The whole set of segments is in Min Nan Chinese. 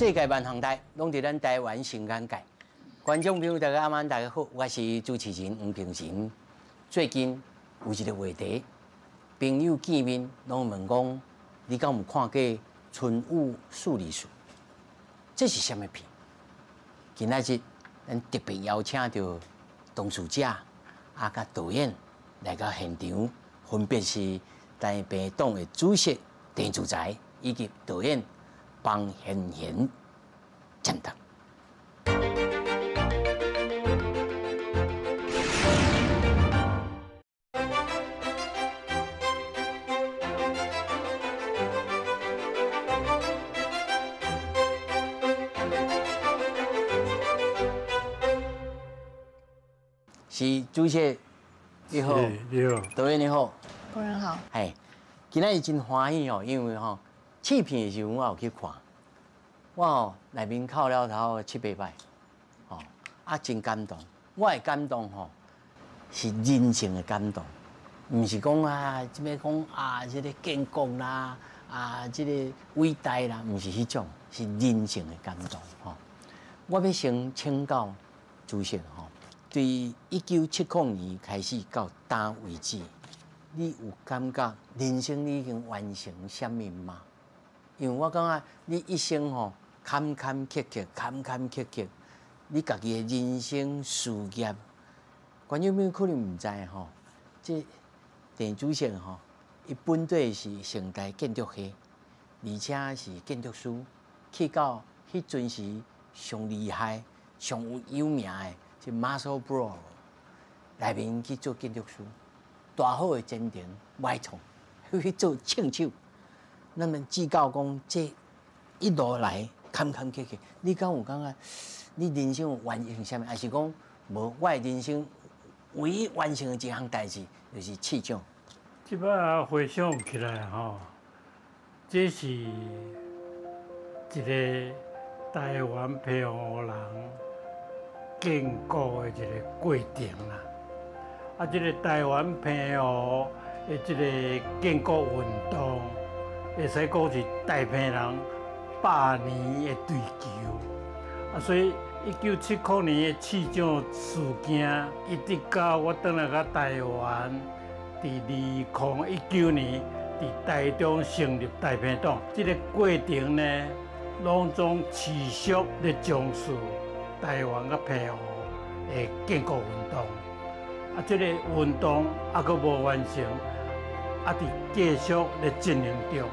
世界萬行台，攏佇咱台灣新眼界。觀眾朋友，大家晚安，大家好，我是主持人黃平成。最近有一個話題，朋友見面攏問講，你敢有看過《春雨爍理事》？這是啥物片？今仔日咱特別邀請著當事者啊，佮導演來到現場，分別是台平黨的主席鄭自才以及導演方賢賢站長。是主席，你好，你好，導演你好，主人好。嘿，今仔日真歡喜哦，因為吼試片的時陣我有去看，我吼內面哭了頭七八擺，吼啊真感動。我的感動吼是人性的感動，毋是講啊，這欲講啊，這个建國啦，啊，這个偉大啦，毋是彼種，是人性的感動吼。我欲先請教主席吼。對1970年開始到今為止，你有感覺人生你已經完成啥物嗎？因為我感覺你一生吼坎坎坷坷，坎坎坷坷，你家己的人生事業，觀眾朋友可能毋知吼，這鄭主席吼，伊本底是成大建築系，而且是建築師，去到彼陣時上厲害、上有有名的。這 Musselburgh 內面去做建築師，大好的前程歹創，去做槍手。咱們只教講，這一路來坎坎坷坷，你敢有感覺？你人生有完成啥物？還是講無？我的人生唯一完成的一項代誌，就是試獎。這擺回想起來吼，這是一個台灣澎湖人建國的一個過程啦，啊，這個台灣澎湖的這個建國運動，會使講是台澎人百年的追求，啊，所以1970年的試獎事件，一直到我轉來到台灣，佇2019年佇台中成立台澎黨，這個過程呢，攏總持續咧從事台灣佮澎湖的建國運動，啊，這個運動猶閣無完成，啊，佇繼續咧進行中，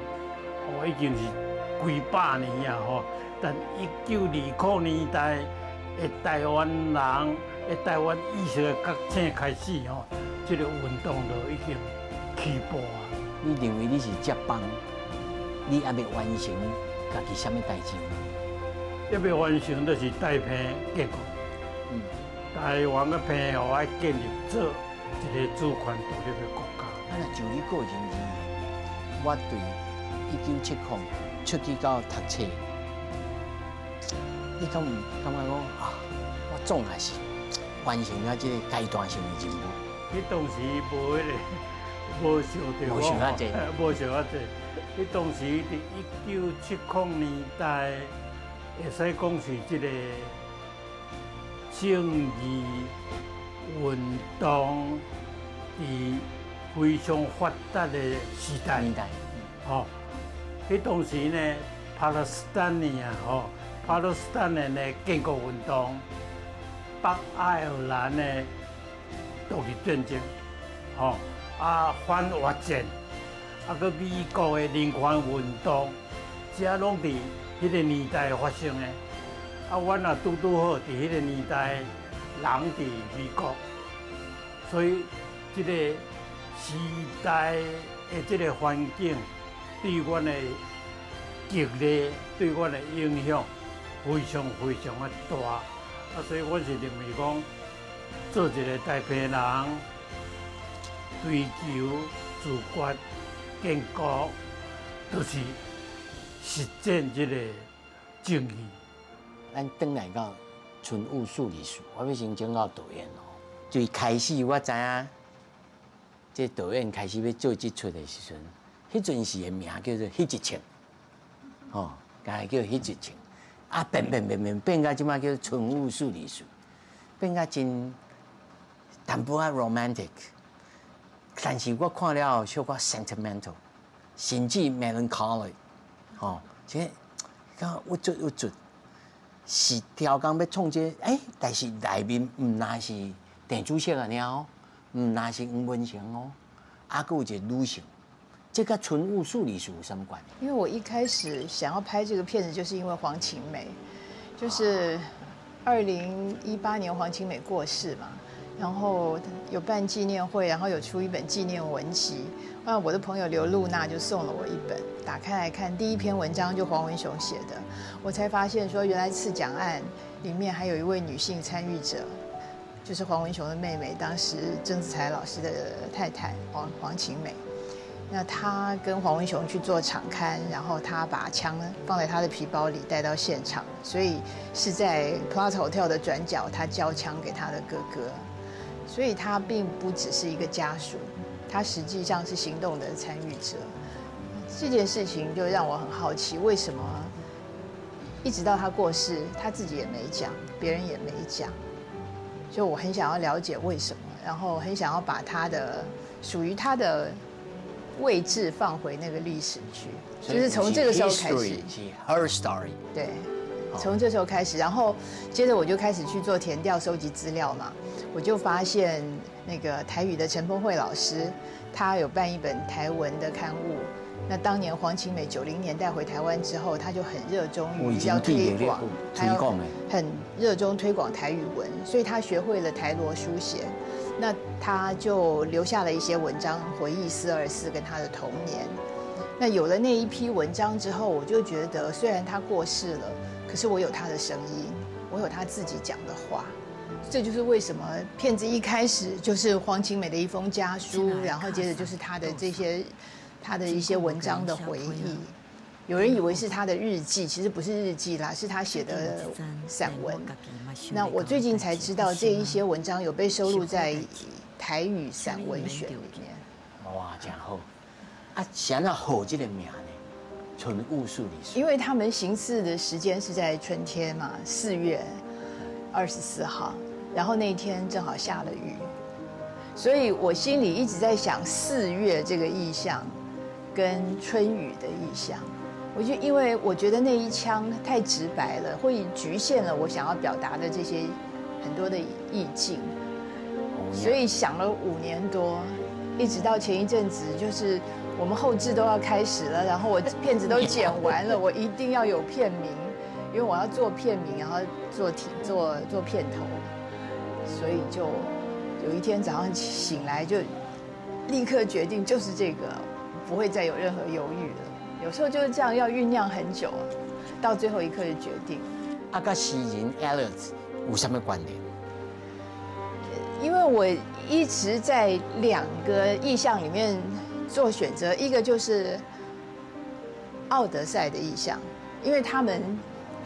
哦，已經是幾百年啊吼。但1920年代的台灣人的台灣意識的覺醒開始吼，這個運動就已經起步啊。你認為你是接班，你猶未完成家己啥物代誌？猶未完成，就是台澎建國。台灣佮澎湖愛建立做一個主權獨立的國家。啊，若就你個人而言，我對1970出去到讀冊，你敢有感覺講啊？我總還是完成了這個階段性的任務。彼當時無彼个，無想著，無想遐濟，無想遐濟。彼當時佇1970年代。會使講是這個政治運動佇非常發達的時代。吼，彼當時呢，巴勒斯坦啊，吼，巴勒斯坦的建國運動，北愛爾蘭的獨立戰爭，吼，啊反越戰，啊閣美國的人權運動，這攏佇彼個年代發生的，啊，阮也拄拄好佇彼個年代，人佇美國，所以這個時代的這個環境對阮的激勵、對阮的影響非常非常的大，啊，所以阮是認為講，做一個台澎人，追求自決、建國，就是實踐這個正義。咱轉來到春雨爍理事，我欲先請教導演哦。最開始我知影，這導演開始欲做這齣的時陣，彼陣時的名叫做彼一銃，吼，敢若叫彼一銃。啊變變變變變到這擺叫春雨四二四，變甲真淡薄仔 romantic，但是我看了後小可 sentimental，甚至 melancholy，吼，這感覺鬱卒鬱卒，是超工欲創這個，欸，但是內面毋但是鄭主席爾哦，毋但是黃文成哦，啊，閣有一個女性，這佮春雨四二四有啥物關係？因為我一開始想要拍這個片子，就是因為黃晴美，就是2018年黃晴美過世嘛，然後有辦紀念會，然後有出一本紀念文集。那我的朋友劉露娜就送了我一本，打開來看，第一篇文章就黃文雄寫的，我才發現說原來刺蔣案裡面還有一位女性參與者，就是黃文雄的妹妹，當時曾子才老師的太太黃晴美。那他跟黃文雄去做場勘，然後他把槍放在他的皮包裡帶到現場，所以是在 Plaza Hotel 的轉角，他交槍給他的哥哥，所以他並不只是一個家屬，他實際上是行動的參與者。這件事情就讓我很好奇，為什麼一直到他過世，他自己也沒講，別人也沒講，就我很想要了解為什麼，然後很想要把他的屬於他的位置放回那個歷史去，就是從這個時候開始。是 her story。對，從這時候開始，然後接着我就開始去做田調、收集資料嘛。我就發現那個台語的陳峰慧老師，他有辦一本台文的刊物。那當年黃晴美90年代回台灣之後，他就很熱衷於要推廣，推廣很熱衷推廣台語文，所以他學會了台羅書寫。那他就留下了一些文章，回憶四二四跟他的童年。那有了那一批文章之後，我就覺得雖然他過世了，可是我有他的聲音，我有他自己講的話。這就是為什麼片子一開始就是黃晴美的一封家書，然後接着就是他的這些他的一些文章的回憶。有人以為是他的日記，其實不是日記啦，是他寫的散文。那我最近才知道，這一些文章有被收錄在台語散文選裡面。哇，真好！啊，是按怎號這個名呢？春雨四二四。因為他們行刺的時間是在春天嘛，4月24號，然後那一天正好下了雨，所以我心裡一直在想四月這個意象跟春雨的意象。我就因為我覺得那一槍太直白了，會局限了我想要表達的這些很多的意境，所以想了5年多，一直到前一陣子，就是我們後製都要開始了，然後我片子都剪完了，我一定要有片名，因為我要做片名，然後做題做做片頭，所以就有一天早上醒來就立刻決定就是這個，不會再有任何猶豫了。有時候就是這樣，要醞釀很久，到最後一刻就決定。啊，佮詩人 Eliot 有啥物關聯？因為我一直在兩個意象裡面做選擇，一個就是奧德賽的意象，因為他們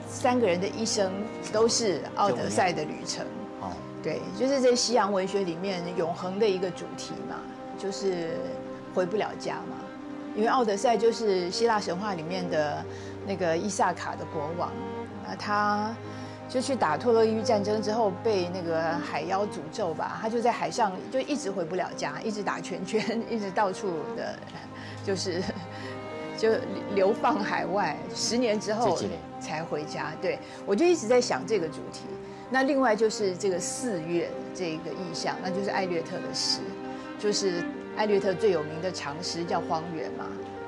三個人的一生都是奧德賽的旅程。哦，對，就是在西洋文學裡面永恆的一個主題嘛，就是回不了家嘛。因為奧德賽就是希臘神話裡面的那個伊薩卡的國王，啊，他就去打特洛伊戰爭之後被那個海妖詛咒吧，他就在海上就一直回不了家，一直打圈圈，一直到處的，就是就流放海外，10年之後才回家。對，我就一直在想這個主題。那另外就是這個四月這個意象，那就是艾略特的詩，就是艾略特最有名的長詩叫《荒原》嘛，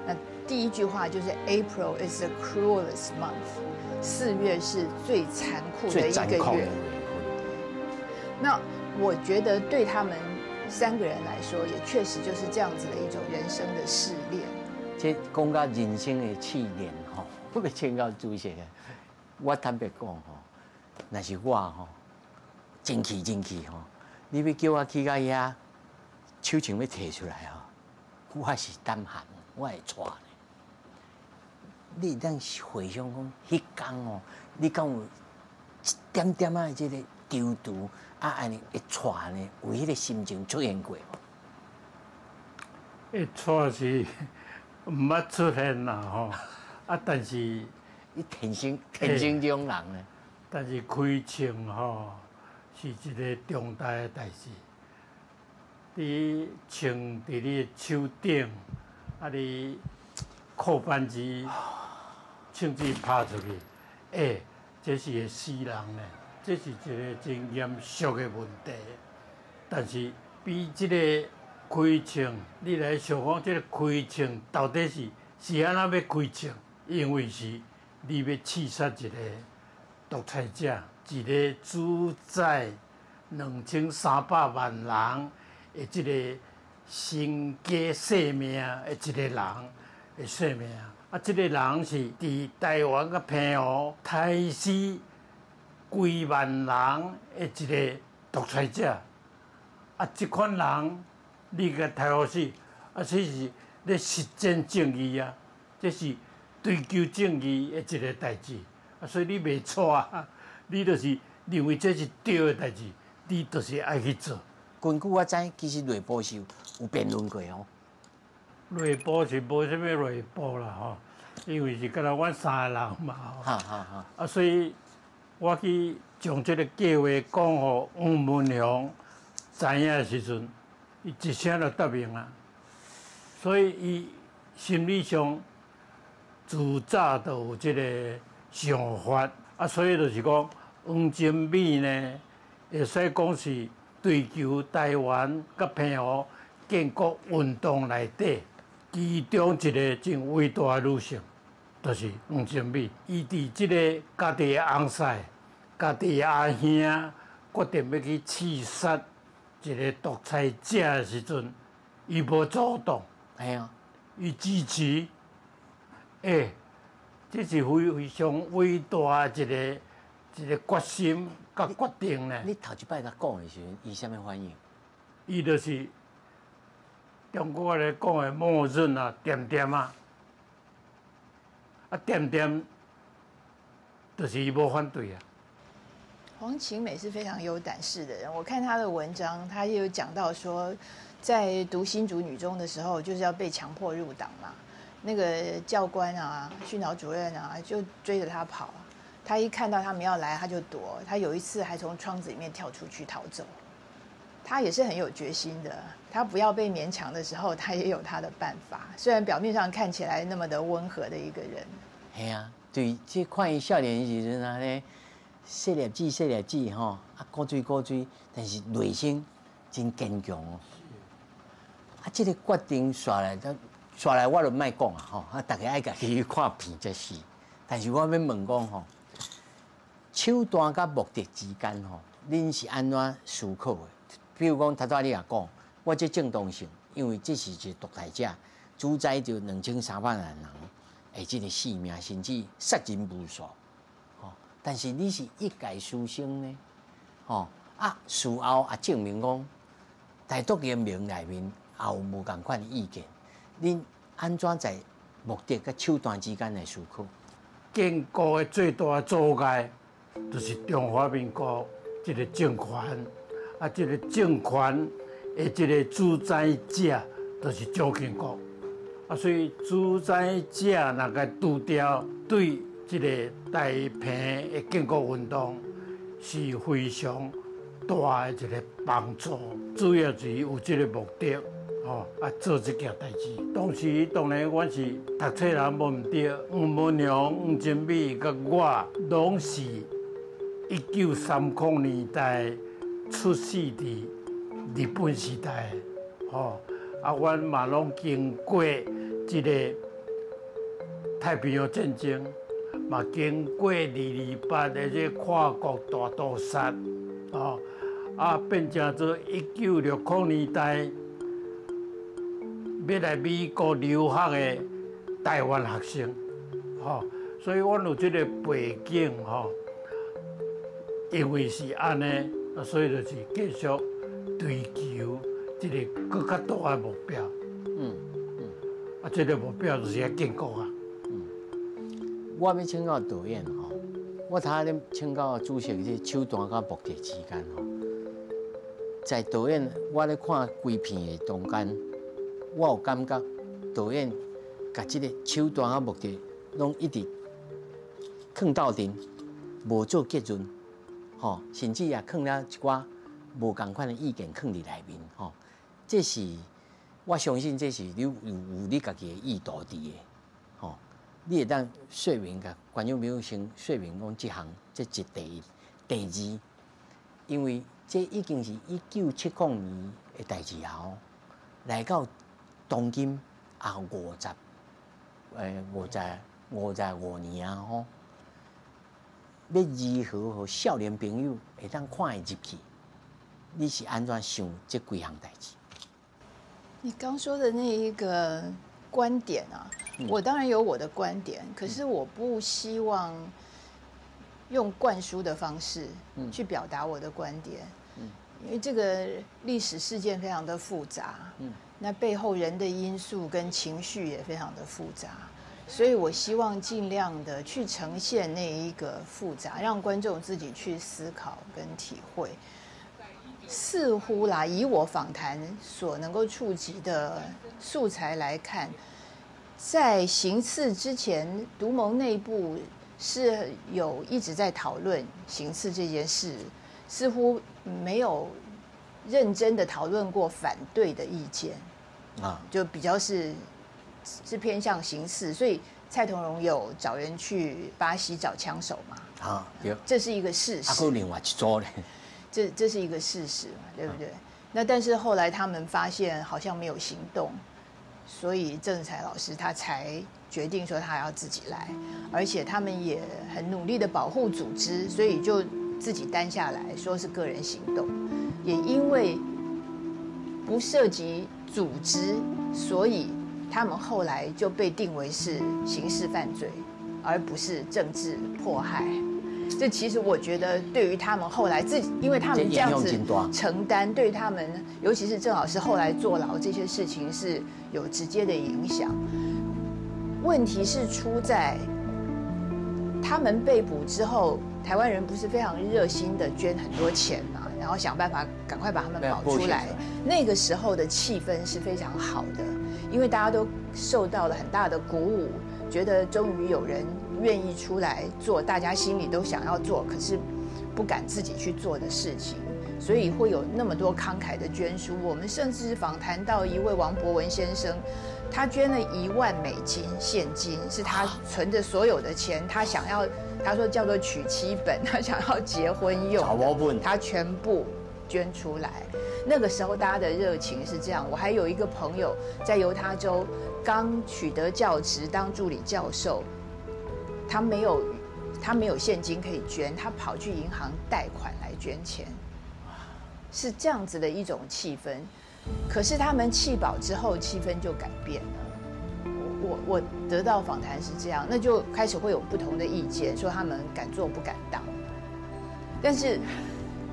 那第一句話就是 April is the cruelest month，4月是最殘酷的一個月。那我覺得對他們三個人來說，也確實就是這樣子的一種人生的試煉。這講到人生的試煉吼，我欲請教主席，我坦白講吼，若是我吼，真氣真氣吼，你欲叫我去到遐，手槍欲提出來吼，我是膽寒，我會掣呢。你會當回想講，彼工哦，你敢有一點點仔這個躊躇啊？按呢會掣呢？有彼個心情出現過無？會掣是毋捌出現啦吼，啊，但是伊天生這種人呢。但是開槍吼是一個重大的代誌。你槍佇你的手頂，啊你扣扳機，槍支拍出去，欸，這是會死人呢，這是一個真嚴肅的問題。但是比這個開槍，你來想講這個開槍到底是按怎欲開槍？因為是你欲刺殺一個獨裁者，一個主宰2300萬人的這個身家性命的一個人的性命。啊，這個人是佇台灣佮澎湖殺死幾萬人的一個獨裁者。啊，這款人你共刣予死，啊，這是咧實踐正義啊，這是追求正義的一個代誌。啊，所以你袂錯啊，你就是認為這是對的代誌，你就是愛去做。根據我知，其實內部是有辯論過哦。內部是無啥物內部啦吼，因為是干焦阮三个人嘛吼。啊，所以我去將這個計劃講予黃文雄知影的時陣，伊一聲就答應啊。所以伊心理上自早就有這個想法，啊，所以就是講黃金美呢，會使講是追求台灣佮澎湖建國運動內底，其中一個真偉大的女性，就是黃金美。伊佇這個家己的翁婿、家己的阿兄決定欲去刺殺一個獨裁者的時陣，伊無阻擋，伊支持。欸，這是非常偉大的一個決心佮決定呢。你頭一擺共講的時陣，伊啥物反應？伊就是中國來講的默認啊，恬恬啊，啊恬恬，就是伊無反對啊。黃晴美是非常有膽識的人，我看她的文章，她也有講到說，在讀新竹女中的時候，就是要被強迫入黨嘛。那個教官啊、訓導主任啊，就追着她跑。她一看到他們要來，她就躲。她有一次還從窗子裡面跳出去逃走。她也是很有決心的。她不要被勉強的時候，她也有她的辦法。雖然表面上看起來那麼的溫和的一個人。係啊，對，這看伊少年的時陣啊，咧細粒子細粒子吼，啊古錐古錐，但是內心真堅強哦。啊，這個決定煞來，煞來我就莫講啊吼，啊，大家愛家己去看片才是。但是我欲問講吼，手段佮目的之間吼，恁是按怎思考的？比如講，頭拄仔你也講，我這正當性，因為這是一個獨裁者，主宰著2300萬人的這個性命，甚至殺人無數。吼，但是你是一介書生呢？吼啊，事後也證明講，台獨聯盟內面也有無仝款的意見。恁按怎在目的佮手段之間來思考？建國的最大阻礙，就是中華民國這個政權，啊，這個政權的這個主宰者，就是蔣經國，啊，所以主宰者若共除掉，對這個台澎的建國運動是非常大的一個幫助，主要是有這個目的。吼，啊，做這件代誌。當時當然阮是讀冊人無毋對，黃文雄、黃金美佮我，攏是1930年代出世佇日本時代，吼，啊，阮嘛攏經過這個太平洋戰爭，嘛經過228的這個跨國大屠殺，吼，啊，變成做1960年代欲來美國留學的台灣學生，吼，所以阮有這個背景，吼，因為是按呢，所以就是繼續追求這個閣較大的目標。啊，這個目標就是欲建國啊。我欲請教導演吼，我頭仔咧請教主席這手段佮目的之間吼，在導演我咧看規片的中間，我有感覺導演共這個手段佮目的攏一直囥鬥陣，無做結論，吼，甚至也囥了一寡無仝款的意見囥佇內面，吼，這是我相信這是你有你家己的意圖佇的，吼，你會當說明共觀眾朋友先說明講這項，這是第一，第二，因為這已經是1970年的代誌啊，來到當今也55年啊吼，欲如何予少年朋友會當看會入去？你是按怎想這幾項代誌？你剛說的那一個觀點啊，我當然有我的觀點，可是我不希望用灌輸的方式去表達我的觀點，因為這個歷史事件非常的複雜，那背後人的因素跟情緒也非常的複雜，所以我希望盡量的去呈現那一個複雜，讓觀眾自己去思考跟體會。似乎啦，以我訪談所能夠觸及的素材來看，在行刺之前，獨盟內部是有一直在討論行刺這件事，似乎沒有認真的討論過反對的意見，啊，就比較是偏向行刺，所以蔡同榮有找人去巴西找槍手嘛？啊，對，這是一個事實。啊，閣另外一組咧。這是一個事實嘛，對不對？那但是後來他們發現好像沒有行動，所以鄭才老師他才決定說他要自己來，而且他們也很努力的保護組織，所以就自己擔下來說是個人行動。也因為不涉及組織，所以他們後來就被定為是刑事犯罪，而不是政治迫害。這其實我覺得，對於他們後來自己，因為他們這樣子承擔，對他們，尤其是鄭老師後來坐牢這些事情是有直接的影響。問題是出在他們被捕之後，台灣人不是非常熱心的捐很多錢嘛，然後想辦法趕快把他們保出來。那個時候的氣氛是非常好的，因為大家都受到了很大的鼓舞，覺得終於有人願意出來做大家心裡都想要做，可是不敢自己去做的事情，所以會有那麼多慷慨的捐書。我們甚至訪談到一位王博文先生，他捐了1萬美金現金，是他存的所有的錢，他想要，他說叫做娶妻本，他想要結婚用，他全部捐出來。那個時候大家的熱情是這樣。我還有一個朋友在猶他州剛取得教職當助理教授。他沒有現金可以捐，他跑去銀行貸款來捐錢，是這樣子的一種氣氛。可是他們棄保之後，氣氛就改變了。我得到訪談是這樣，那就開始會有不同的意見，說他們敢做不敢當。但是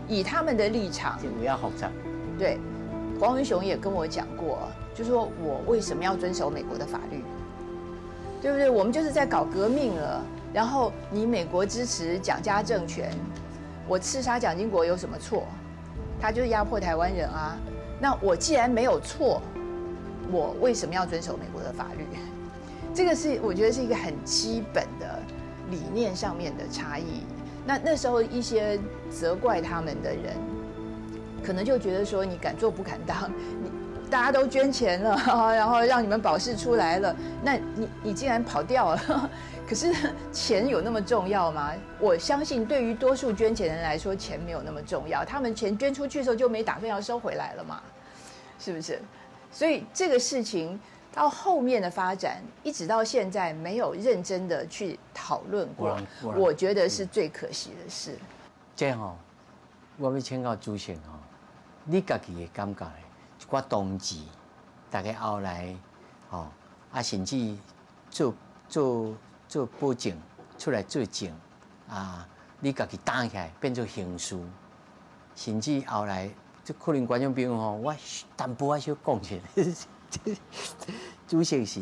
以他們的立場，這有影複雜。對，黃文雄也跟我講過，就說我為什麼要遵守美國的法律？對不對？我們就是在搞革命了。然後你美國支持蔣家政權，我刺殺蔣經國有什麼錯？他就是壓迫台灣人啊。那我既然沒有錯，我為什麼要遵守美國的法律？這個是我覺得是一個很基本的理念上面的差異。那時候一些責怪他們的人，可能就覺得說你敢做不敢當，你。大家都捐錢了，然後讓你們保釋出來了，那你竟然跑掉了？可是錢有那麼重要嗎？我相信對於多數捐錢人來說，錢沒有那麼重要。他們錢捐出去的時候就沒打算要收回來了嘛，是不是？所以這個事情到後面的發展，一直到現在沒有認真的去討論過，我覺得是最可惜的事。這吼，我欲請教主席吼，你家己的感覺？一寡同志，大家後來，吼啊，甚至做保證出來作證啊，你家己擔起來變做刑事，甚至後來，這可能觀眾朋友吼，我淡薄仔小講一下，主席是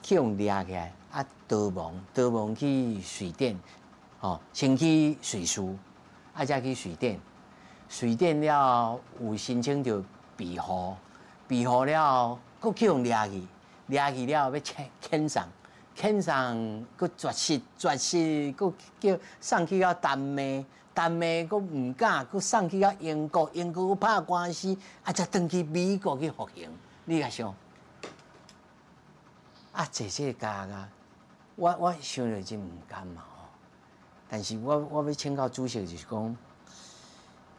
去予掠起來，啊，逃亡去瑞典，吼，先去瑞士，啊，才去瑞典，瑞典了有申請著庇護，庇護了後，閣去予掠去，掠去了後欲遣送，遣送，閣絕食，絕食，閣叫送去到丹麥，丹麥閣毋敢，閣送去到英國，英國閣拍官司，啊，才轉去美國去服刑。你共想？啊，坐這個監啊，我想著真毋甘嘛吼。但是我欲請教主席，就是講，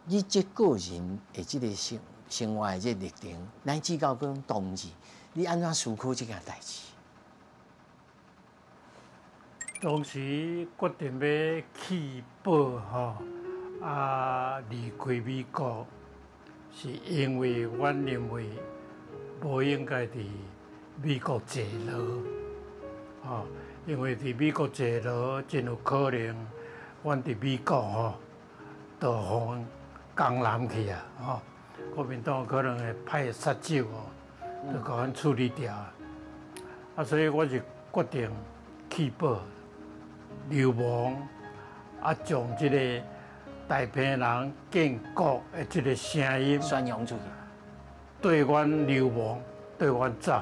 你這個人的這個生活的這個歷程，乃至到講當時，你按怎思考這件代誌？當時決定欲棄保吼，啊離開美國，是因為阮認為無應該佇美國坐牢，吼，因為佇美國坐牢真有可能，阮佇美國吼，就予江南去啊，吼，國民黨可能會派殺手哦，就共阮處理掉啊，所以我就決定棄保流亡，啊，將這個大坪人建國的這個聲音宣揚出去，對阮流亡，對阮走，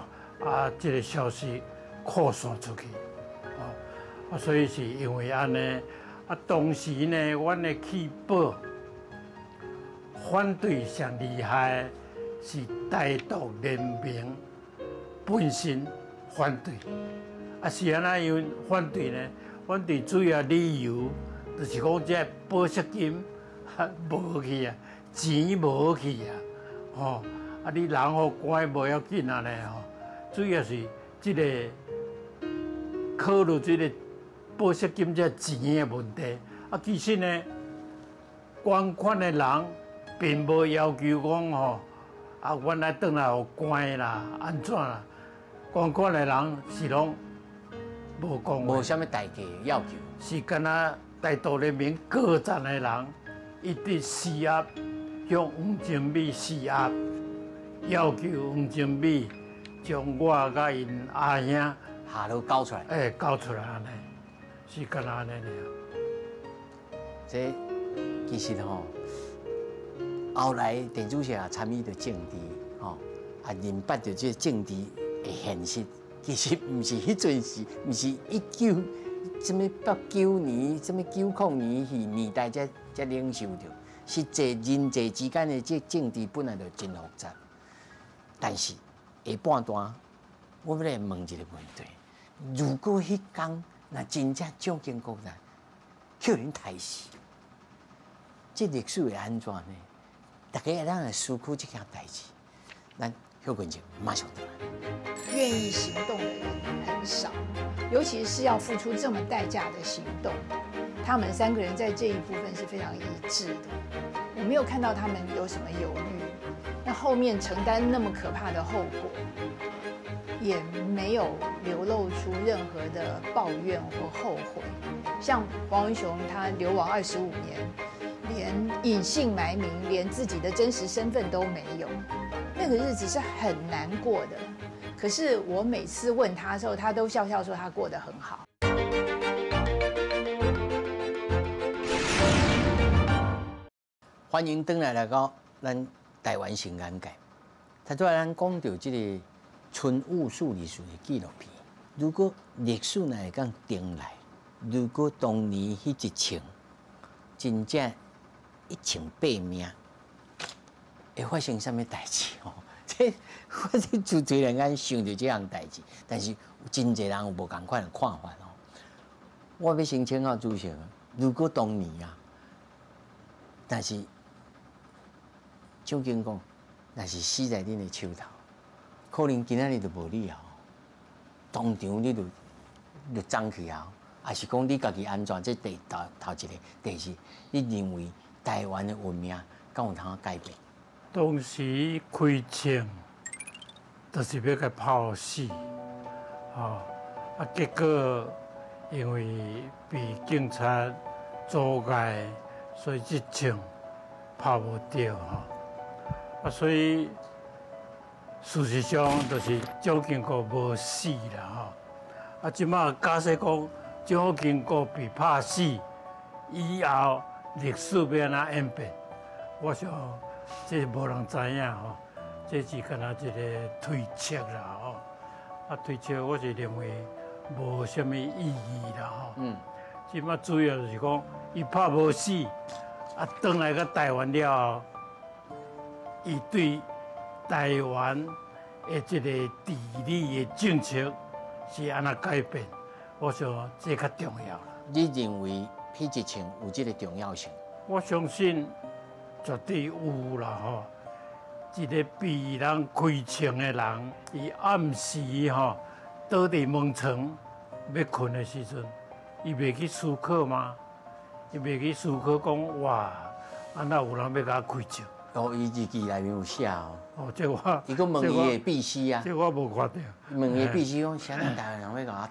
啊，這個消息擴散出去，哦，啊，所以是因為按呢，啊，當時呢，阮的棄保反對上厲害的是台獨聯盟本身反對，啊，是按怎樣反對呢？反對主要理由就是講這保釋金無去啊，錢無去啊，吼，啊你人予關無要緊啊咧吼，主要是這個考慮這個保釋金這錢的問題。啊，其實呢，捐款的人並無要求講吼，啊，阮愛轉來予關啦，按怎啦？捐款的人是攏無講，無啥物代價要求，是敢若台獨聯盟高層的人，一直施壓，向黃正美施壓，要求黃正美將我佮𪜶阿兄下落交出來，欸，交出來按呢，是敢若按呢爾。這其實吼，後來鄭主席也參與著政治，吼，也認捌著這個政治的現實。其實毋是彼陣時，毋是一九啥物89年、啥物90年彼年代才領受著，實際人際之間的這政治本來就真複雜。但是下半段，我欲來問一個問題：如果彼工若真正蔣經國來予恁刣死，這歷史會按怎呢？大家會當來思考這件代誌。咱歇睏者，馬上轉來。願意行動的人很少，尤其是要付出這麼代價的行動。他們三個人在這一部分是非常一致的，我沒有看到他們有什麼猶豫。那後面承擔那麼可怕的後果，也沒有流露出任何的抱怨或後悔。像黃文雄，他流亡25年，連隱姓埋名，連自己的真實身份都沒有，那個日子是很難過的。可是我每次問他的時候，他都笑笑說他過得很好。歡迎轉來來到咱台灣新眼界。頭拄仔咱講著這個春霧樹里樹的紀錄片，如果歷史若會當重來，如果當年彼一槍真正一槍斃命，會發生啥物代誌？吼，這我這就突然間想著這項代誌，但是有真濟人有無仝款的看法哦。我欲先請教主席，如果當年啊，但是蔣經國若是死在恁的手頭，可能今仔日就無你啊，當場你就走去啊，抑是講你家己按怎？這第頭頭一個，第二，你認為台灣的運命敢有通改變？當時開槍，就是欲共炮死，吼！啊，結果因為被警察阻礙，所以這槍炮無著吼。啊，所以事實上就是蔣經國無死啦吼。啊，這馬假使講蔣經國被拍死以後，歷史欲按怎演變？我想這無人知影吼，這是敢若一個推測啦吼。啊，推測我是認為無啥物意義啦吼。這馬主要就是講，伊拍無死，啊，轉來到台灣了後，伊對台灣的這個治理的政策是按怎改變，我想這較重要啦。你認為許志清有這個重要性？我相信絕對有啦吼。一個被人開槍的人，伊暗時吼倒佇門床欲睏的時陣，伊袂去思考嗎？伊袂去思考講哇，按怎有人欲共我開槍？哦，伊日記內面有寫哦。哦，這我伊閣問伊的秘書啊。這我無看著。問伊的秘書講，啥人台灣人欲共我刣？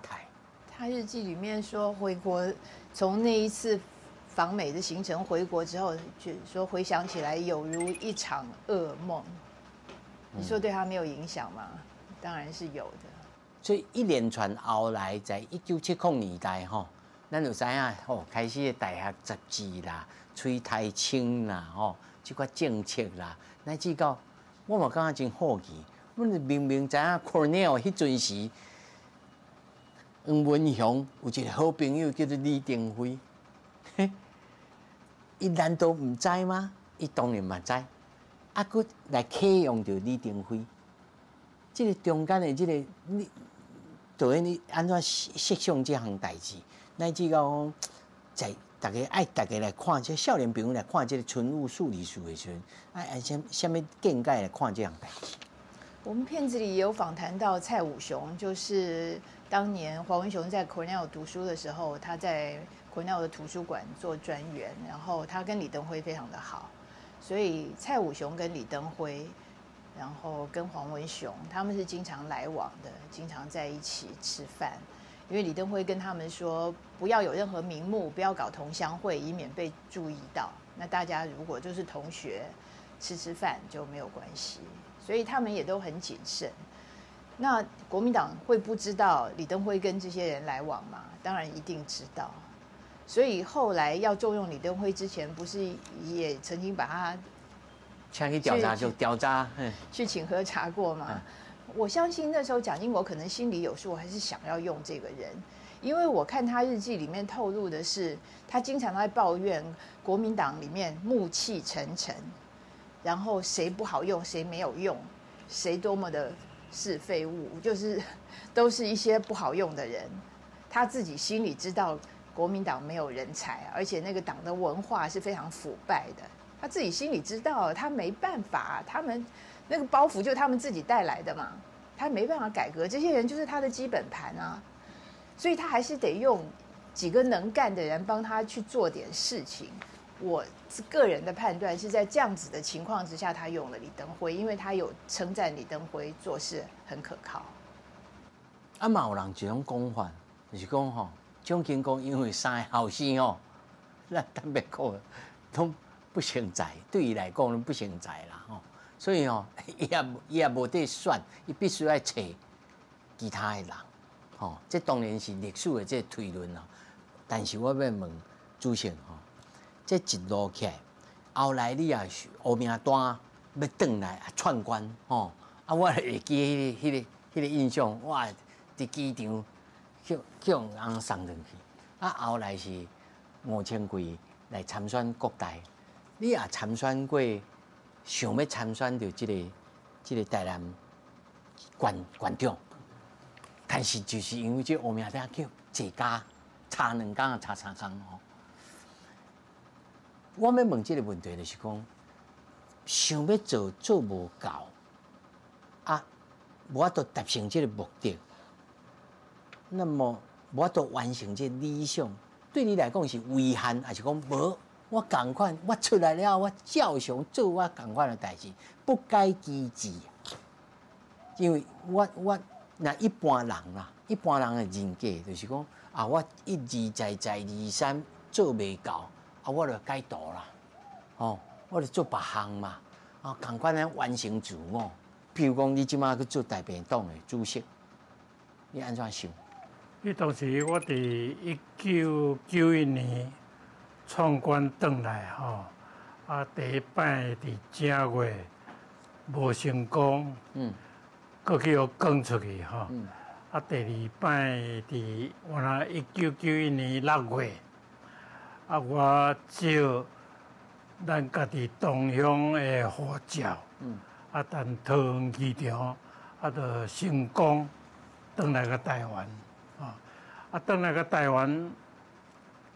他日記裡面說，回國從那一次訪美的行程回國之後，就說回想起來有如一場噩夢。你說對他沒有影響嗎？當然是有的。所以一連串後來，在1970年代吼，咱就知影吼，開始大學雜誌啦、崔台青啦、吼，這款政策啦，乃至到我嘛感覺真好奇，阮明明知影 Cornell 彼陣時，黃文雄有一個好朋友叫做李登輝，伊難道毋知嗎？伊當然嘛知，啊，閣來啟用著李登輝，這個中間的這個你導演你按怎設想這項代誌，乃至到講在大家愛大家來看，這少年朋友來看這個村務處理師的時陣，愛按啥物見解來看這項代誌？我們片子裡也有訪談到蔡武雄，就是當年黃文雄在 Cornell 讀書的時候，他在 Cornell 的圖書館做專員，然後他跟李登輝非常的好，所以蔡武雄跟李登輝，然後跟黃文雄，他們是經常來往的，經常在一起吃飯。因為李登輝跟他們說，不要有任何名目，不要搞同鄉會，以免被注意到。那大家如果就是同學，吃吃飯就沒有關係。所以他們也都很謹慎。那國民黨會不知道李登輝跟這些人來往嗎？當然一定知道。所以後來要重用李登輝之前，不是也曾經把他請去調查就調查，去請喝茶過嗎？我相信那時候蔣經國可能心裡有數，還是想要用這個人，因為我看他日記裡面透露的是，他經常在抱怨國民黨裡面暮氣沉沉。然後誰不好用，誰沒有用，誰多麼的是廢物，就是都是一些不好用的人。他自己心裡知道國民黨沒有人才，而且那個黨的文化是非常腐敗的。他自己心裡知道，他沒辦法，他們那個包袱就是他們自己帶來的嘛，他沒辦法改革。這些人就是他的基本盤啊，所以他還是得用幾個能幹的人幫他去做點事情。我個人的判斷是在這樣子的情況之下，他用了李登輝，因為他有稱讚李登輝做事很可靠。啊，嘛有人這種講法，就是講吼，蔣經國因為三个後生吼，咱坦白講，攏不成才，對伊來講攏不成才啦吼，所以吼，伊也無得選，伊必須愛揣其他的人，吼，這當然是歷史的這個推論啦。但是我欲問主席吼，這一路起來，後來你也是烏名單欲轉來竄官吼，啊，我會記彼個印象，哇，佇機場去予人送轉去，啊，後來是吳清貴來參選國代，你也參選過，想欲參選著這個台南縣縣長，但是就是因為這烏名單叫坐監，差兩工啊，差三工吼。我欲問這個問題，就是講，想欲做做無夠，啊，無法度達成這個目的，那麼無法度完成這個理想，對你來講是遺憾，還是講無？我仝款，我出來了，我照常做我仝款的代誌，不改其志。因為我若一般人啦，一般人的人格就是講啊，我一而再再而三做袂到。啊，我就改途啦，吼，我就做別項嘛，啊，仝款咧完成自我。譬如講，你這馬去做台北黨的主席，你按怎想？彼當時我佇1991年創官轉來吼，啊，第一擺佇正月無成功，閣去予趕出去吼，啊，第二擺佇原來1991年6月，啊，我借咱家己同鄉的護照，啊，等桃園機場，啊，就成功轉來個台灣，啊，啊，轉來個台灣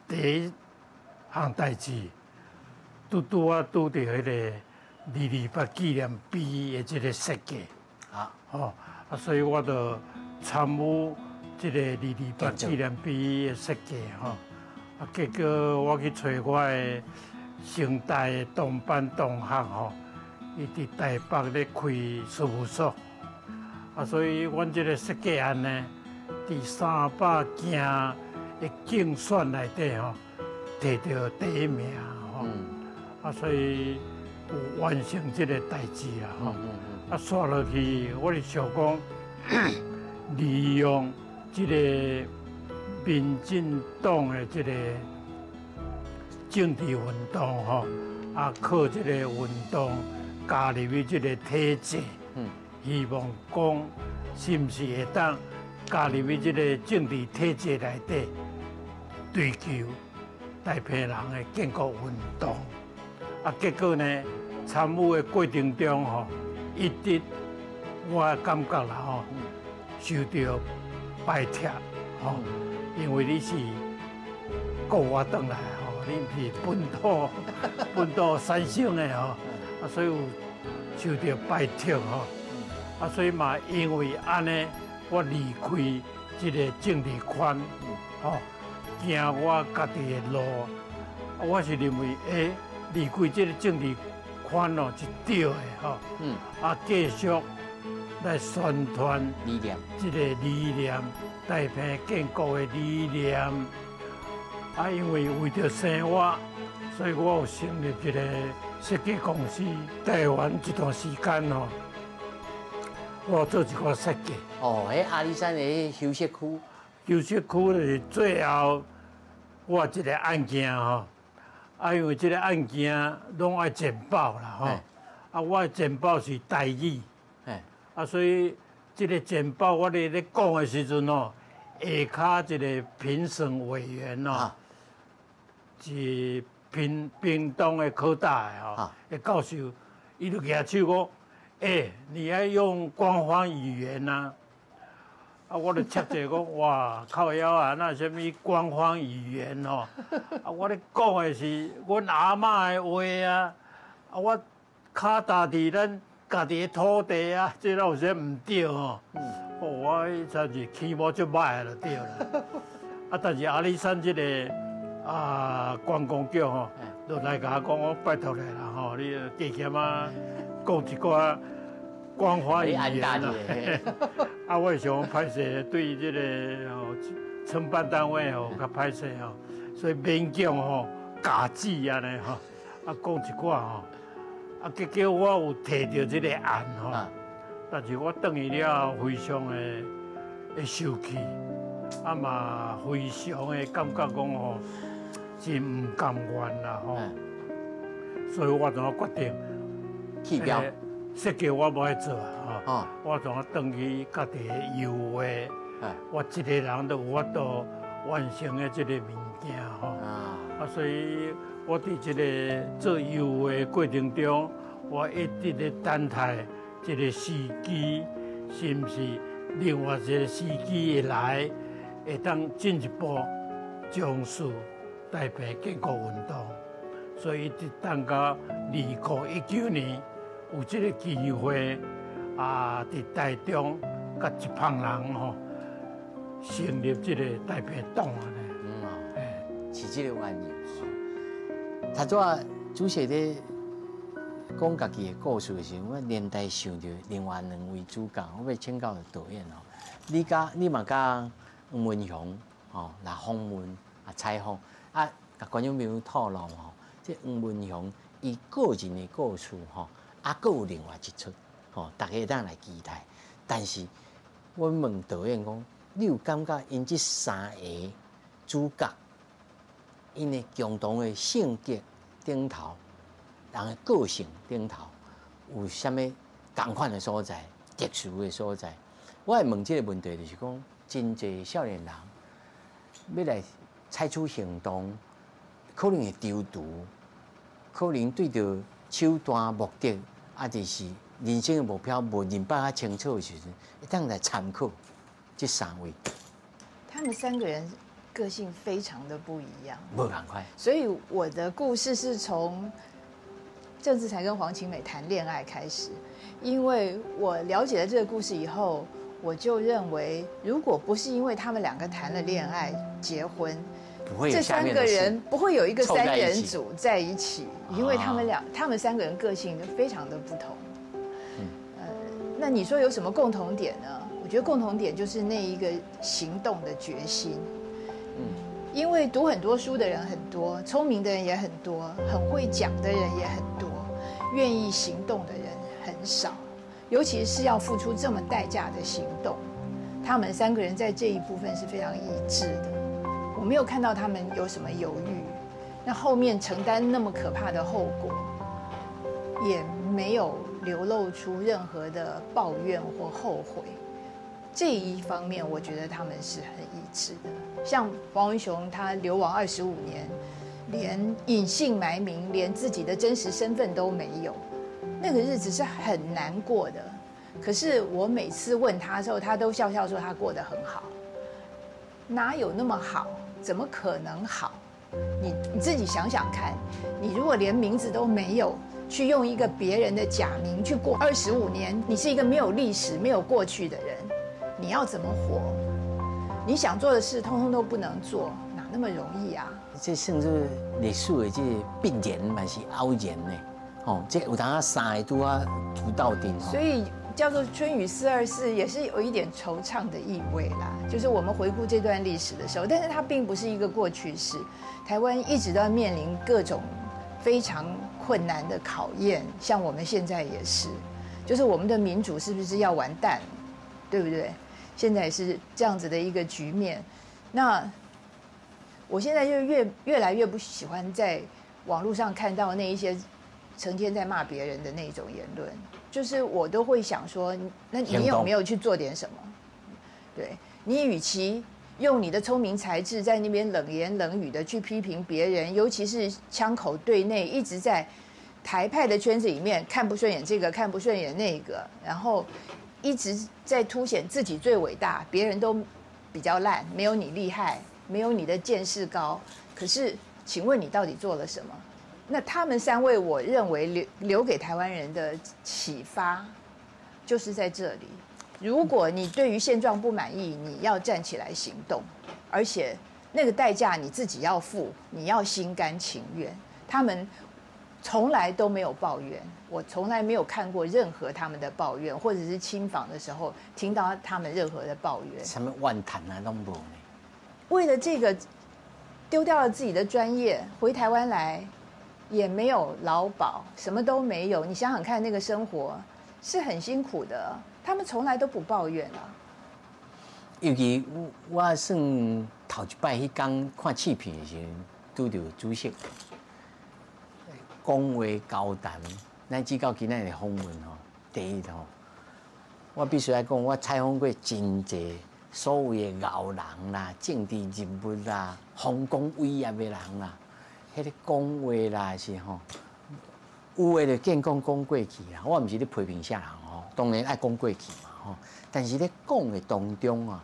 第一項代誌，拄拄仔拄著彼個二二八紀念碑的這個設計，啊，吼，啊，所以我就參與這個二二八紀念碑的設計，吼，啊，結果我去揣我的成大的同班同學，吼，伊佇台北咧開事務所，啊，所以阮這個設計案呢，佇300件的競選內底，吼，摕著第一名，吼，啊，所以有完成這個代誌啦，吼，啊，煞落去，我是想講，利用這個民進黨的這個政治運動，吼，啊，靠這個運動加入去這個體制，希望講是毋是會當加入去這個政治體制內底，追求台澎人的建國運動。啊，結果呢，參與的過程中，吼，一直我感覺啦，吼，受著排斥，吼，因為你是國外轉來，吼，你毋是本土產生的，吼，啊，所以有受著排斥，吼，啊，所以嘛，因為按呢，我離開這個政治圈，吼，行我家己的路，啊，我是認為，欸，離開這個政治圈哦，是對的，吼，啊，繼續來宣傳理念，這個理念，台澎建國的理念。啊，因為為著生活，所以我有成立一個設計公司。台灣這段時間吼，我做一寡設計。哦，彼阿里山的休息區，休息區就是最後我一個案件吼。啊，因為這個案件攏愛簡報啦，吼。啊，我的簡報是台語。啊，所以這個簡報我咧講的時陣吼，下跤一個評審委員哦，是屏東的科大的吼，的教授，伊就舉手講，欸，你愛用官方語言啊？啊，我就插一個講，哇，靠腰啊，那啥物官方語言吼？啊，我咧講的是阮阿嬤的話啊，啊，我跤踏佇咱家己的土地啊，這哪有啥毋對吼？哦，我彼陣是起毛足歹的就對啦。啊，但是阿里山這個啊觀光局吼，就來共我講，我拜託你啦吼，你加減仔講一寡官方語言啦。啊，我想歹勢對這個吼承辦單位吼較歹勢吼，所以勉強吼假字按呢吼，啊講一寡吼，啊結果我有提著這個案吼，但是我轉去了後非常的會生氣，啊嘛非常的感覺講吼真毋甘願啦吼，所以我就決定棄標。設計我無愛做啊，吼！我怎啊轉去家己的油畫，我一個人都有法度完成的這個物件吼。啊，所以我佇這個做油畫的過程中，我一直咧等待這個時機，是毋是另外一個時機會來，會當進一步重視台澎建國運動。所以一直等到2019年。有這個機會啊，佇台中佮一幫人吼，成立這個台澎黨按呢。嗯哦，是這個原因。頭拄仔主席咧講家己的故事的時陣，我連帶想著另外兩位主角，我欲請教導演哦。你佮你嘛佮黃文雄吼來訪問啊採訪啊，共觀眾朋友透露吼，這黃文雄伊個人的故事吼。啊，閣有另外一齣，吼，大家會當來期待。但是，我問導演講，你有感覺𪜶這三個主角，𪜶的共同的性格頂頭，人的個性頂頭，有啥物仝款的所在、特殊的所在？我會問這個問題，就是講真濟少年人欲來採取行動，可能會躊躇，可能對著手段目的，啊，就是人生的目標無認捌較清楚的時陣，會當來參考這三位。他們三個人個性非常的不一樣，無仝款。所以我的故事是從鄭自才跟黃晴美談戀愛開始，因為我了解了這個故事以後，我就認為，如果不是因為他們兩個談了戀愛結婚，不會這三個人不會有一個三人組在一起，因為他們三個人個性非常的不同。那你說有什麼共同點呢？我覺得共同點就是那一個行動的決心。因為讀很多書的人很多，聰明的人也很多，很會講的人也很多，願意行動的人很少，尤其是要付出這麼代價的行動。他們三個人在這一部分是非常一致的，我沒有看到他們有什麼猶豫。那後面承擔那麼可怕的後果，也沒有流露出任何的抱怨或後悔。這一方面，我覺得他們是很一致的。像黃文雄，他流亡25年，連隱姓埋名，連自己的真實身份都沒有，那個日子是很難過的。可是我每次問他的時候，他都笑笑說他過得很好。哪有那麼好？怎麼可能好？你自己想想看，你如果連名字都沒有，去用一個別人的假名去過25年，你是一個沒有歷史、沒有過去的人。你要怎麼活？你想做的事，通通都不能做，哪那麼容易啊？這算做歷史的這個必然嘛是偶然的，哦，這有當三个拄仔拄鬥陣。所以叫做春雨424，也是有一點惆悵的意味啦。就是我們回顧這段歷史的時候，但是它並不是一個過去式。台灣一直都要面臨各種非常困難的考驗，像我們現在也是，就是我們的民主是不是要完蛋，對不對？現在是這樣子的一個局面，那我現在就越來越不喜歡在網絡上看到那一些成天在罵別人的那種言論，就是我都會想說，那你有沒有去做點什麼？對，你與其用你的聰明才智在那邊冷言冷語的去批評別人，尤其是槍口對內，一直在台派的圈子裡面看不順眼這個，看不順眼那個，然後一直在凸顯自己最偉大，別人都比較爛，沒有你厲害，沒有你的見識高。可是，請問你到底做了什麼？那他們三位，我認為留給台灣人的啟發，就是在這裡。如果你對於現狀不滿意，你要站起來行動，而且那個代價你自己要付，你要心甘情願。他們從來都沒有抱怨，我從來沒有看過任何他們的抱怨，或者是親訪的時候聽到他們任何的抱怨。什麼怨嘆啊，攏無呢？為了這個，丟掉了自己的專業，回台灣來，也沒有勞保，什麼都沒有。你想想看，那個生活是很辛苦的。他們從來都不抱怨啊。尤其我算頭一擺彼工看試片的時陣，拄著主席講話交談，乃至到今仔日訪問吼，第一吼，我必須來講，我採訪過真濟所謂的鰲人啦、政治人物啦、豐功偉業的人啦，彼个講話啦是吼，有的就見講講過去啦。我毋是咧批評啥人吼，當然愛講過去嘛吼，但是咧講的當中啊，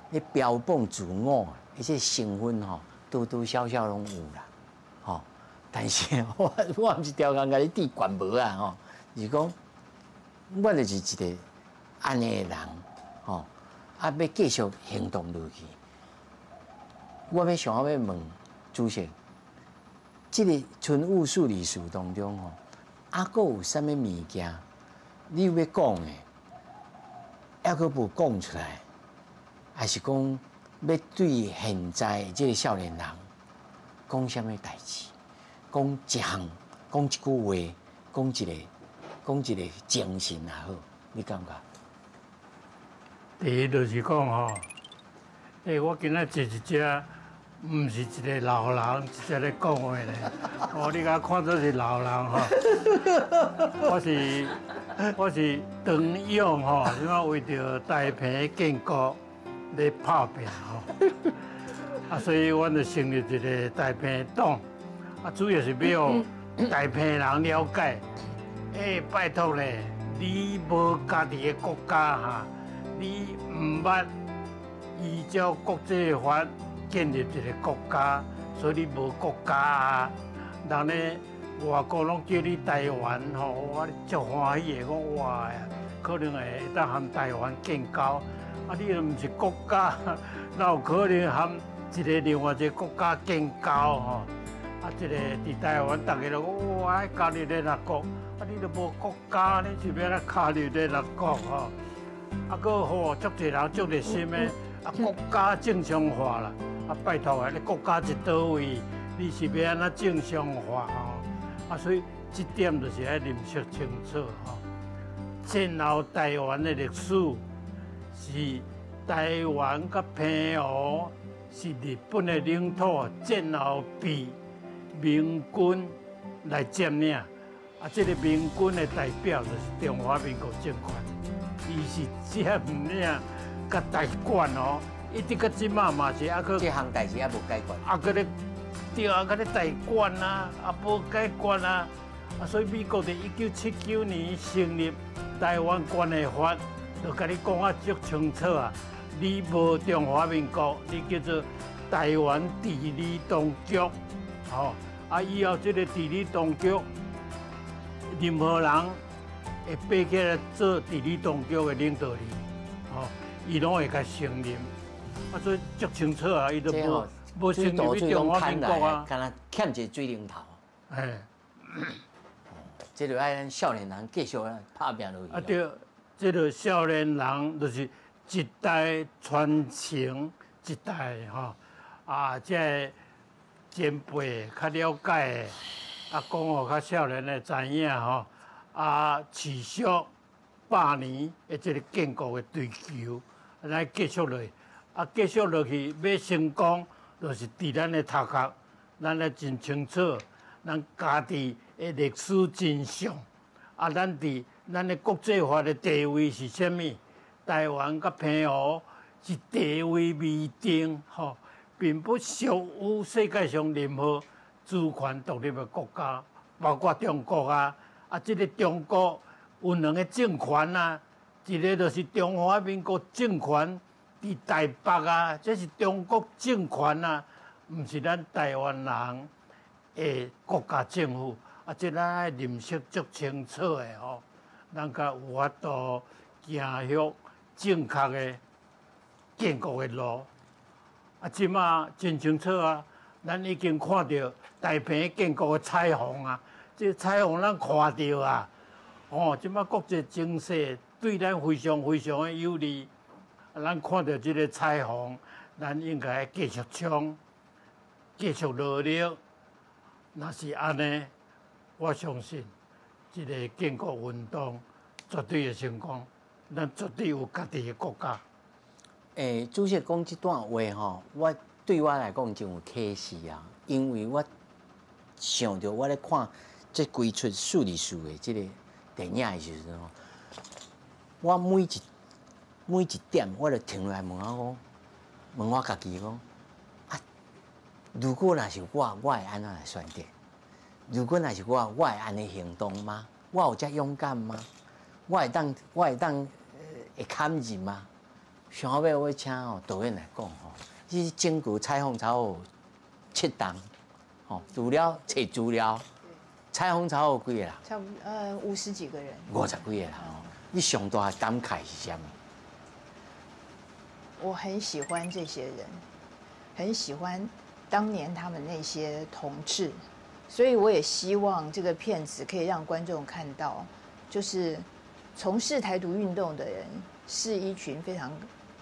咧標榜自我，彼些成分吼，多多少少攏有啦，吼。但是我毋是刁工共你戴懸帽啊吼，是講我就是一個按呢的人吼，啊，欲繼續行動落去。我欲想欲問主席，這个春雨424當中吼，啊，閣有啥物物件你有欲講的，猶閣無講出來，還是講欲對現在這个少年人講啥物代誌？講一項，講一句話，講一個精神也好，你感覺？第一就是講吼，我今仔坐佇遮，毋是一个老人，直接咧講話咧。哦，你共我看做是老人吼，我是我是唐勇吼，這擺為著台澎建國咧拍拚吼，啊，所以阮就成立一個台澎黨，啊，主要是欲予台澎人了解，欸，拜託咧，你無家己的國家哈，你毋捌依照國際法建立一個國家，所以你無國家啊。人咧外國攏叫你台灣吼，我足歡喜的，講哇，可能會當和台灣建交，啊，你又毋是國家，哪有可能和一個另外一個國家建交吼？啊，這個佇台灣，逐家都講哇，愛加入聯合國，啊，你都無國家，你是欲按怎加入聯合國吼？啊，閣吼，足濟人足熱心的，啊，國家正常化啦，啊，拜託啊，你國家佇佗位，你是欲按怎正常化吼？啊，所以這點就是愛認識清楚吼。戰後台灣的歷史是台灣佮澎湖是日本的領土，戰後被盟軍來佔領，啊，這個盟軍的代表就是中華民國政權，伊是佔領佮代管哦，一直到這馬嘛是猶閣。這項代誌猶無解決。猶閣咧，對啊，閣咧代管啊，啊無解決啊，啊，所以美國佇1979年成立台灣關係法，就共你講啊足清楚啊，你無中華民國，你叫做台灣治理當局，吼。啊！以後這個治理當局，任何人會爬起來做治理當局的領導人，吼，伊攏會共承認。啊，所以足清楚啊，伊都無無承認你中華民國啊。敢若欠一個水龍頭。嘿，這就愛咱少年人繼續拍拚落去。啊對，這個少年人就是一代傳承一代吼，啊，這個前輩較了解的，啊，講予較少年的知影吼，啊，持續100年的這個建國的追求，來繼續落去，啊，繼續落去欲成功，就是佇咱的頭殼，咱愛真清楚，咱家己的歷史真相，啊，咱佇咱的國際法的地位是啥物？台灣佮澎湖是地位未定，吼。並不屬於世界上任何主權獨立的國家，包括中國啊！啊，這個中國有兩個政權啊，一個就是中華民國政權佇台北啊，這是中國政權啊，毋是咱台灣人的國家政府。啊，這咱愛認識足清楚的吼，咱才有法度行向正確的建國的路。啊，這馬真清楚啊！咱已經看著台澎建國的彩虹啊，這個彩虹咱看著啊！哦，這馬國際情勢對咱非常非常的有利，咱看著這個彩虹，咱應該繼續衝，繼續努力。若是按呢，我相信這個建國運動絕對會成功，咱絕對有家己的國家。欸，主席講這段話吼，我對我來講真有啟示啊！因為我想著我咧看這幾齣四二四的這個電影的時陣吼，我每一點我就停落來問我講，問我家己講啊，如果若是我，我會按怎來選擇？如果若是我，我會按呢行動嗎？我有遮勇敢嗎？我會當會堪忍嗎？上後尾我請吼導演來講吼，這整個採訪差不多7冬，吼，除了揣資料，採訪差不多幾個人？差不多50幾個人。50幾個人吼，你上大的感慨是啥物？我很喜歡這些人，很喜歡當年他們那些同志，所以我也希望這個片子可以讓觀眾看到，就是從事台獨運動的人是一群非常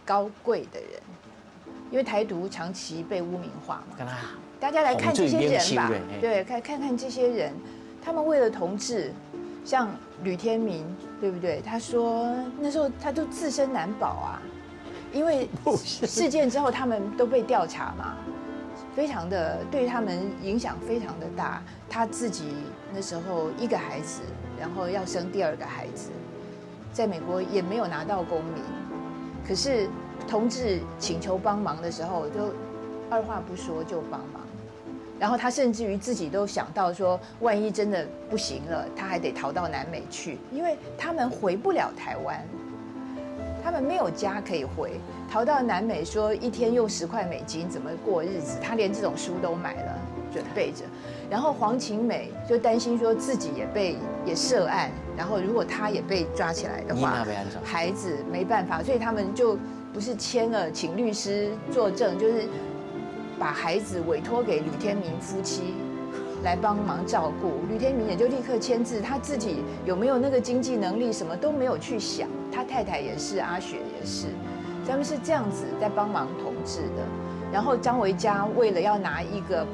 高貴的人，因為台獨長期被污名化嘛。大家來看這些人吧，對，看看看這些人，他們為了同志，像呂天明，對不對？他說那時候他都自身難保啊，因為事件之後他們都被調查嘛，非常的對他們影響非常的大。他自己那時候一個孩子，然後要生第二個孩子。在美國也沒有拿到公民，可是同志請求幫忙的時候，就二話不說就幫忙。然後他甚至於自己都想到說，萬一真的不行了，他還得逃到南美去，因為他們回不了台灣，他們沒有家可以回，逃到南美，說一天用10塊美金怎麼過日子？他連這種書都買了，準備着。然後黃晴美就擔心說自己也被也涉案，然後如果他也被抓起來的話，孩子沒辦法，所以他們就不是簽了請律師作證，就是把孩子委託給呂天明夫妻來幫忙照顧。呂天明也就立刻簽字，他自己有沒有那個經濟能力，什麼都沒有去想。他太太也是，阿雪也是，他們是這樣子在幫忙同志的。然後張維嘉為了要拿一個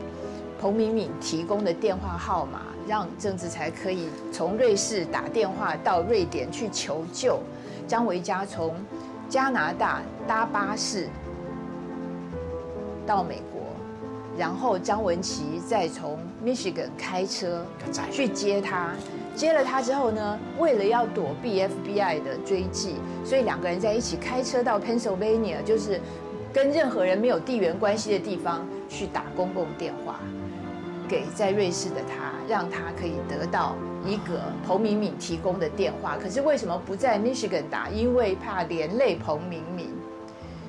彭明敏提供的電話號碼，讓鄭志才可以從瑞士打電話到瑞典去求救。張維嘉從加拿大搭巴士到美國，然後張文琪再從 Michigan 開車去接他。接了他之後呢，為了要躲避 FBI 的追緝，所以兩個人在一起開車到 Pennsylvania，就是跟任何人沒有地緣關係的地方去打公共電話，給在瑞士的他，讓他可以得到一個彭明敏提供的電話。可是為什麼不在 Michigan 打？因為怕連累彭明敏，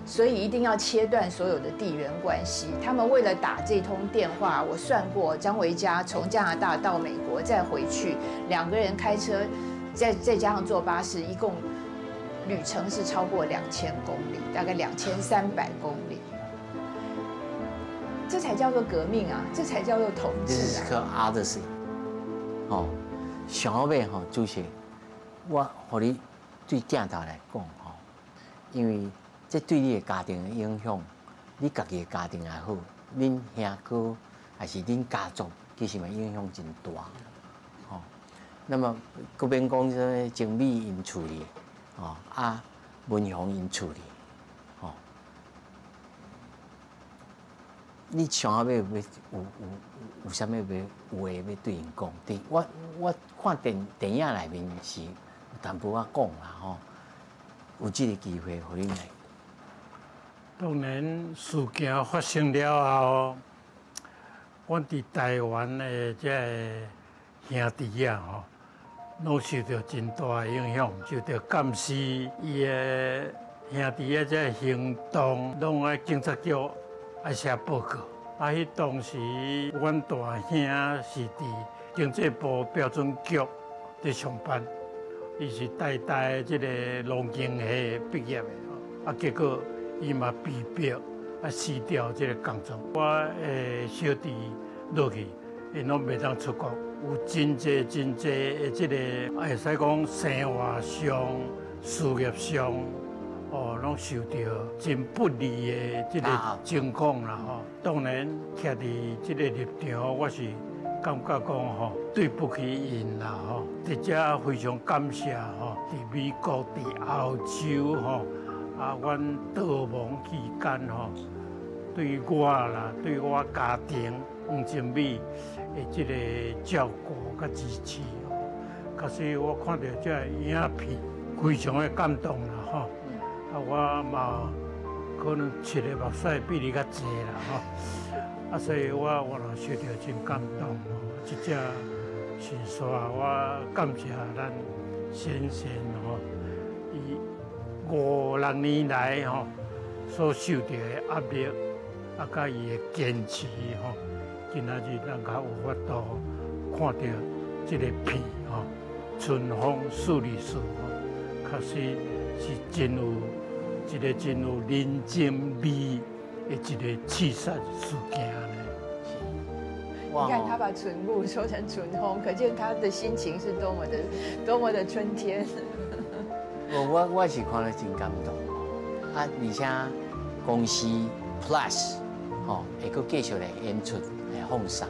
所以一定要切斷所有的地緣關係。他們為了打這通電話，我算過，張維嘉從加拿大到美國再回去，兩個人開車，再加上坐巴士，一共旅程是超過2000公里，大概2300公里。這才叫做革命啊！這才叫做同志啊！這是個 Odyssey。哦，上後尾吼，主席，我予你對鏡頭來講吼，因為這對你的家庭的影響，你家己的家庭也好，恁兄哥還是恁家族，其實嘛影響真大。吼，那麼閣免講啥物精美𪜶處理，吼啊文雄𪜶處理，吼，你上後尾要有啥物要話欲對𪜶講？佇我看電影內面是有淡薄仔講啦吼，有這個機會予恁來。當然事件發生了後，阮佇台灣的這个兄弟仔吼，攏受著真大的影響，受著監視伊的兄弟仔這个行動，攏愛警察局愛寫報告。啊，彼當時阮大兄是佇經濟部標準局佇上班，伊是台大這个農經系畢業的，啊，結果伊嘛被逼啊辭掉這個工作。我的小弟落去，𪜶攏袂當出國，有真濟真濟的這个會使講生活上、事業上，哦，攏受著真不利的這个情況啦吼。當然，徛佇這個立場，我是感覺講吼，對不起𪜶啦吼。佇遮非常感謝吼，佇美國、佇歐洲吼，啊，阮逃亡期間吼，對我啦，對我家庭黃靜美的這个照顧佮支持吼。確實我看著這个影片，非常的感動啦吼。啊，我嘛可能拭的目屎比你較濟啦吼。啊，所以我原來受著真感動吼。這隻先煞我感謝咱先生吼，伊五六年來吼所受著的壓力，啊，佮伊的堅持吼，今仔日咱較有法度看著這個片吼，春風四二四吼，確實是真有一個真有人情味的一個刺殺事件呢。你看他把春霧說成春風，可見他的心情是多麼的多麼的春天。我是看了真感動，啊，而且公視 Plus 吼會閣繼續來演出來放送，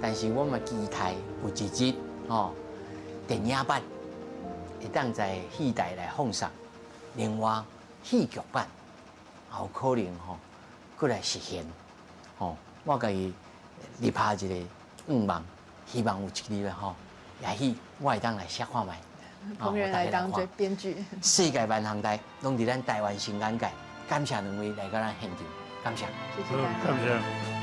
但是我嘛期待有一日吼電影版會當在戲台來放送，另外戲劇版也有可能吼閣來實現吼，我共伊立下一個願望，希望有一日吼，也許我會當來寫看覓。彭仁來當做編劇。世界萬行台攏佇咱台灣新眼界，感謝兩位來到咱現場，感謝。謝謝大家。感謝。